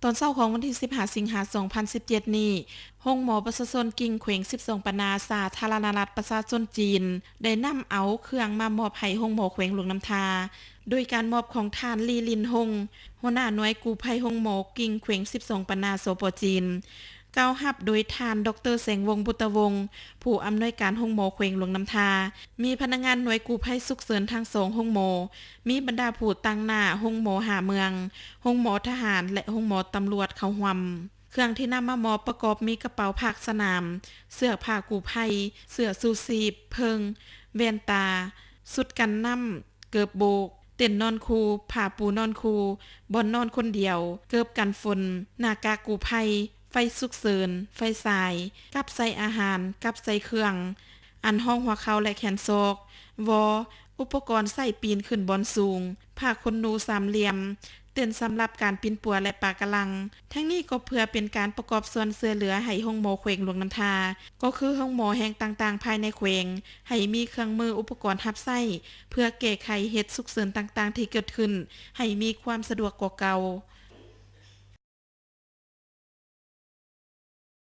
ຕອນເຊົ້າຂອງວັນທີສິບຫ້າ ສິງຫາ ສອງພັນສິບເຈັດນີ້, ໂຮງໝໍປະຊາຊົນກິ່ງ ແຂວງສິບສອງປານາ ສາທາລະນະລັດປະຊາຊົນຈີນ ໄດ້ນຳເອົາເຄື່ອງມາມອບໃຫ້ໂຮງໝໍແຂວງຫຼວງນ້ຳທາ ໂດຍການມອບຂອງທ່ານ ລີ ລິນຮົງ ຫົວໜ້າໜ່ວຍກູ້ໄພໂຮງໝໍກິ່ງ ແຂວງສິບສອງປານາ ສປ ຈີນ, ກ່າວຮັບໂດຍທ່ານ ດອກເຕີ ແສງວົງ ບຸດຕະວົງ ຜູ້ອຳນວຍການໂຮງໝໍແຂວງຫຼວງນ້ຳທາ, ມີພະນັກງານໜ່ວຍກູ້ໄພສຸກເສີນທັງສອງໂຮງໝໍ, ມີບັນດາຜູ້ຕາງໜ້າໂຮງໝໍຫ້າເມືອງ, ໂຮງໝໍທະຫານ ແລະ ໂຮງໝໍຕຳຫຼວດເຂົ້າຮ່ວມ. ເຄື່ອງທີ່ນຳມາມອບປະກອບມີກະເປົາພາກສະໜາມ, ເສື້ອຜ້າກູ້ໄພ, ເສື້ອຊູຊີບ, ເພິ່ງ, ແວ່ນຕາ, ຊຸດກັນນ້ຳ, ເກີບໂບກ, ເຕັນນອນຄູ່, ຜ້າປູນອນຄູ່, ບ່ອນນອນຄົນດຽວ, ເກີບກັນຝົນ, ໜ້າກາກກູ້ໄພ, ໄຟສຸກເສີນ, ໄຟສາຍ, ກັບໃສ່ອາຫານ, ກັບໃສ່ເຄື່ອງ, ອັນຮອງຫົວເຂົ່າ ແລະ ແຂນຊອກ, ວໍ, ອຸປະກອນໃຊ້ປີນຂຶ້ນບ່ອນສູງ, ຜ້າຂົນໜູສາມຫຼ່ຽມ, ເຕັນສຳລັບການປິ່ນປົວ ແລະ ປະກະລັງ. ທັງນີ້ກໍເພື່ອເປັນການປະກອບສ່ວນຊ່ວຍເຫຼືອໃຫ້ໂຮງໝໍແຂວງຫຼວງນ້ຳທາ, ກໍຄືໂຮງໝໍແຫ່ງຕ່າງໆພາຍໃນແຂວງ ໃຫ້ມີເຄື່ອງມືອຸປະກອນຮັບໃຊ້ ເພື່ອແກ້ໄຂເຫດສຸກເສີນຕ່າງໆທີ່ເກີດຂຶ້ນ ໃຫ້ມີຄວາມສະດວກກວ່າເກົ່າ.